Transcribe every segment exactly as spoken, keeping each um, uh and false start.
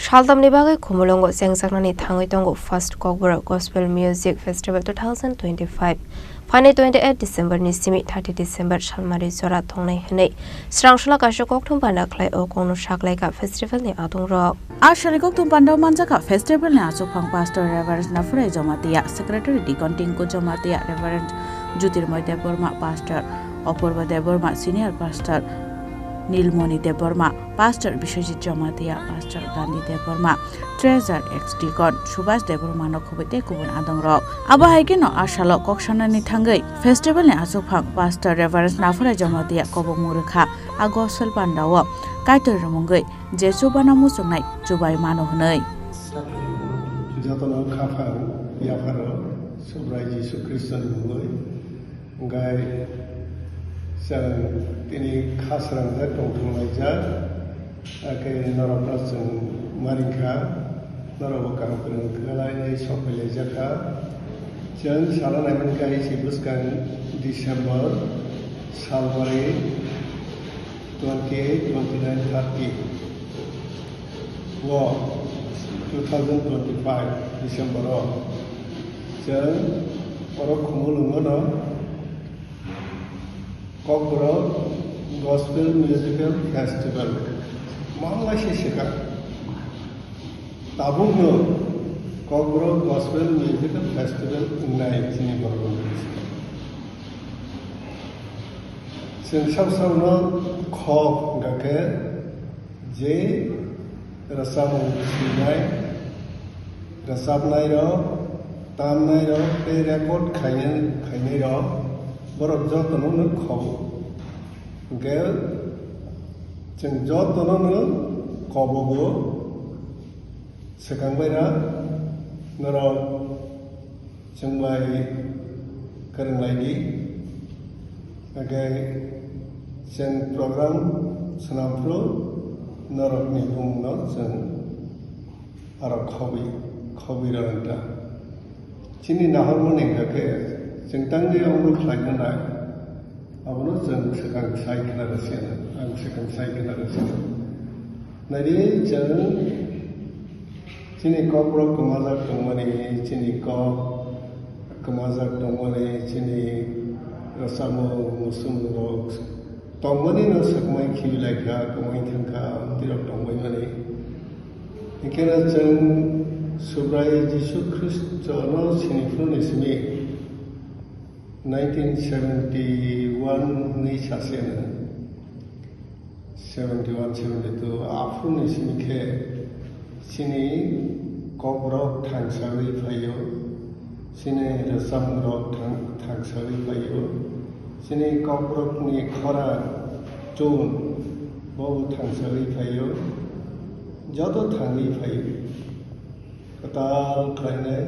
Saltamni bagwi Khumulwngo chengjaknani thangwi tongo First Kokborok Gospel Music Festival two thousand twenty-five. Phainai twenty-eight December ni simi thirty December salmari jora thongnai hwnwi swrangsola kaisa kokthum bana khlai o kokno saklaikha festival ni adongrok. A sari kokthum pandao manjakha festival ni achukphang Pastor Reverend Nafurai Jamatia, Secretary Deacon Tinku Jamatia, Reverend Jyotirmoy Debbarma, Pastor Apurba Debbarma, Senior Pastor Nilmoni Debbarma, Pastor Biswajit Jamatia, Pastor Gandhi Debbarma, Treasurer, ex Deacon Subhas Debbarma no khobwi tei kubun adongrok. Abo hai kheno a salo kok sanani thangwi festival ni achukphang Pastor Reverend Nafurai Jamatia kobokmung rwkha a gospel pandao Kaitor rimungwi je chubana muchungnai chubai mano hwnwi. Jotono khaphang yapharo Subrai Jisu Khristoni mungwi. Hwnkhe chwng tini kha srangjak tongthok laijak, hakhe norokno chwng maringkha, norokbo kaham kwrwng khlainai sok phailaijak kha. Chwng sana naimankha isi bwskang December salbari twenty-eight, twenty-nine, thirty o two thousand twenty-five December o chwng oro Khumulwngo no Kokborok Gospel Musical Festival manlai se swkang. Tabukno Kokborok Gospel Musical Festival wngnai chini borok. Chwng sab sabno kho hwnkha khe je rwchapmung swinai, rwchapnairok, tamnairok tei record khainai, khainairok borok jotono no khobo. Hwnkhe chwng jotono no kobogo swkang bai na norok chwng bai kwrwng lai di, hwnkhe chwng program swnam phuru norokni bumungno chwng aro khobwi, khobwi rwna ta. Chini nahormani hwnkha khe chwng tangwi omo khlaina nai, abono chwng swkang sai khna rwsiyana, ang swkang sai khna rwsiyana. Naidi chwng chini kokborok kwmajak tongmani, chini kok kwmajak tongmani, chini rwchapmung muchungrok tongmani no swkmai khibi lai kha, kwmai thang kha, amtwirok tongbai mani. Hinkhe no chwng Subrai Jisu Khristo no sini phuru ni simi nineteen seventy-one ni sase no. Seventy-one, seventy-two, aphuru ni simi khe chini kokborok thangsagwi phaio, chini rwchapmungrok thang-, thangsagwi phaio, chini kokborokni khorang tune bobo thangsagwi phaio, joto thangwi phaio, kwtal khlainai.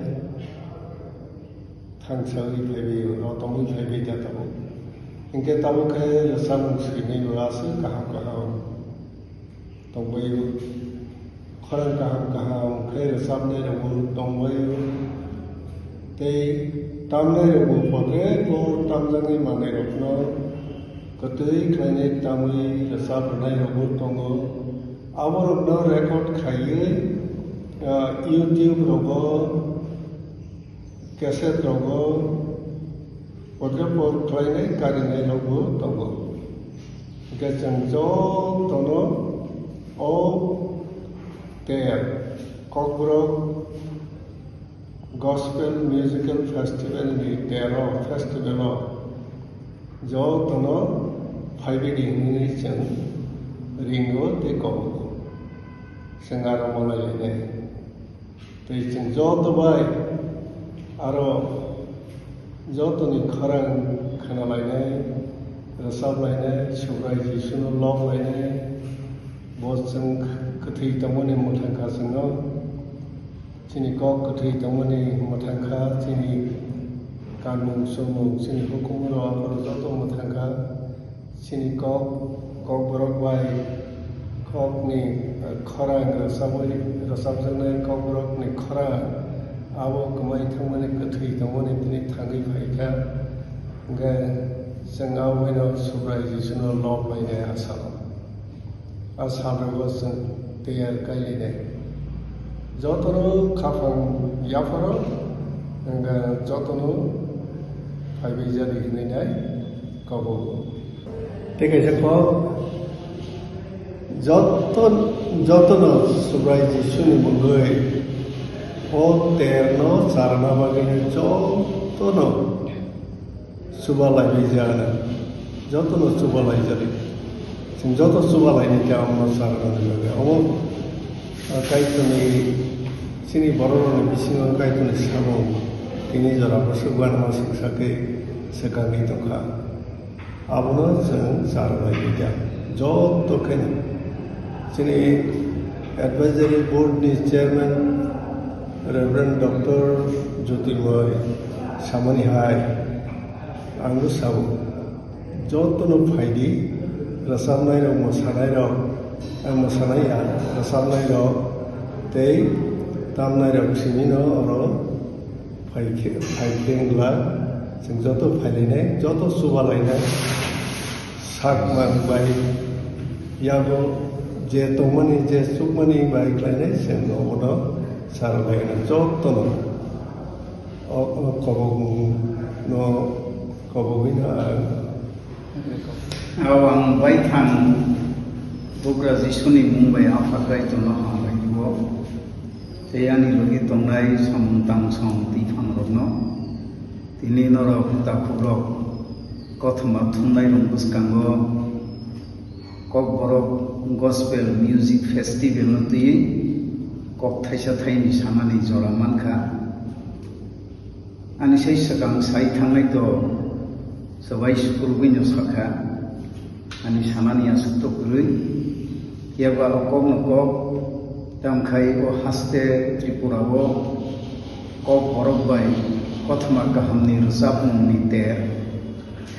Thangsagwi phaibai, rotongwi phaibai da tabuk. Hinkhe tabuk khe rwchapmung swinai bo aswk kaham kaham tongbaio. Khorang kaham kaham khe rwchapnai rokbo tongbaio. Tei tamnai rokbo podre pod tamjaknai manai rokno kwtwi khlainai tamwi rwchap rwnai rokbo tongo. Aborokno record khaiwi, ah, YouTube rogo cassette rogo podre pod khlainai karinai rokbo tongo. Hwnkhe chwng jotono o ter Kokborok Gospel Musical Festival ni tero festival o jotono phaibaidi hinwi chwng ringo tei kobogo. Chwng aro malai lainai. Tei chwng joto bai aro jotoni khorang khna lainai, rwchap lainai, Subrai Jisuno lok lainai, bo chwng kwthwi tongmani mwthang kha chwngno, chini kok kwthwi tongmani mwthang kha, chini kanmung chumung, chini hukumu rok aphuru joto mwthang kha. Chini kok, kokborok bai kokni, eh, khorang rwchabwi, rwchapjaknai kokborokni khorang abo kwmai thangmani kwthwi tongmani tini thangwi phai kha. Hwnkhe chwng aboino Subrai Jisuno lob lainai a salo. A salrogo chwng tiyar kai lainai. Jotono khaphang yapharo, wngkha jotono phaibai jadi hinwi nai kobogo. Tei kaisa kok, joto, jotono Subrai Jisuni mungwi o terno charwna bagwi jotono chuba laibai jana, jotono chuba laijak. Chwng joto chuba laini khe omono charwna bagwi. Omo, ah, Kaitorni, chini bororokni bisingo Kaitorni samung tini jora bwswk uanama swk sakwi swkangwi tongkha. Abono chwng charwna bagwi joto kheno chini advisory board ni chairman Reverend Doctor Jyotirmoy samani hai. Ang bo sao, jotono phaidi, rwchapnairok, mwsanairok, eh, mwsanaiya, rwchapnairok tei tamnairok simi no oro phai khe, phai khe wngla, chwng joto phailainai, joto chuba lainai, sak mang bai, yago je tongmani, je chukmani bai khlainai, chwng obono charwlainai jotono. O, o kobokmung no kobogwi no ang. Abo ang baithang bugra Jisuni mung bai Apha Kaitorno hambai o. Tei ani logi tongnai samung tang song twiphang rokno. Tini norok takhukrok kothoma thumnai rok bwskango. Kokborok Gospel Music Festival no twiwi kok thaisa thaini sanani jora mankha. Ani sai swkang sai thangnai to swbai sukurubwino sakha, ani sanani aswk to kwrwi. Phiyaba o kokno kok tamkhai o haste Tripura o kokborok bai kothoma kahamni rwchapmungni ter.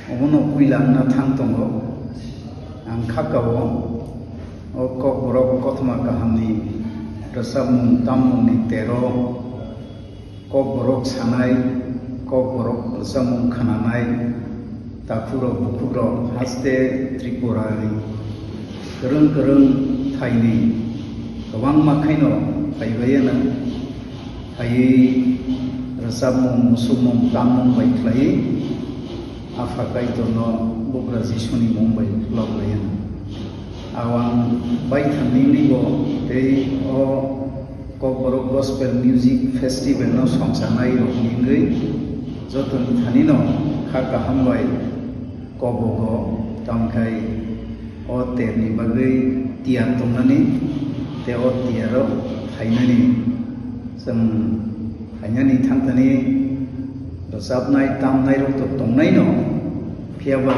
Omono puila wngna thang tongo. Ang kha kao, o kokborok kothoma kahamni rwchapmung tammungni tero, kokborok sanai, kokborok rwchapmung khnanai, takhukrok bukhukrok haste Tripurani kwrwng kwrwng thaini kwbangma khaino phaibai wngkha. Phaiwi rwchapmung, musukmung, tammung bai khlaiwi Apha Kaitorno bugra Jisuni mung bai khulok lai wngkha. Ang baithang nini bo tei o Kokborok Gospel Music Festival no songcharnai rok ni wngwi jotoni thani no kha kaham bai kobogo, tamkhai o ter ni bagwi tiyar tongnani tei o tiyar o phainani. Chwng phainani thangthani rwchapnai tamnai rok to tongnai no, phiyaba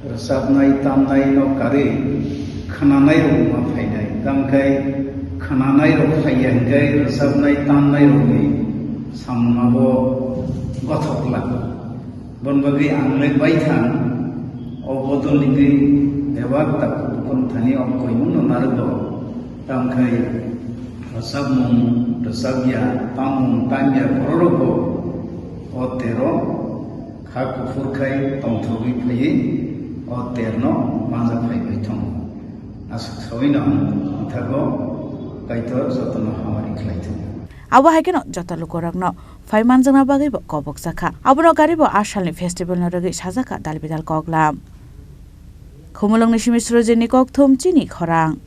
rwchapnai tamnai no karwi khwnanai rok ma phainai. Tamkhai khwnanai rok phaiya hinkhe rwchapnai tamnai rok ni samung abo gothok glak. Bon bagwi ang le baithang, o bodol ni twi bebak takhuk bukhuk thani o koimung no narwgo. Tamkhai rwchapmung rwchapya, tamung tamya bororokbo o tero kha kuphur khai tongthogwi phaiwi o terno manja phaibai thung. Aswk saui no ang bwthago Kaitor jotono hamari khlai thung. Abo hai kheno joto lukurokno phai manjakna bagwi bo kobok jakha. Abono gari bo a salni festival no rwgwi sajakha dal bidal koklam. Khumulwngni simi Surojini kokthum chini khorang.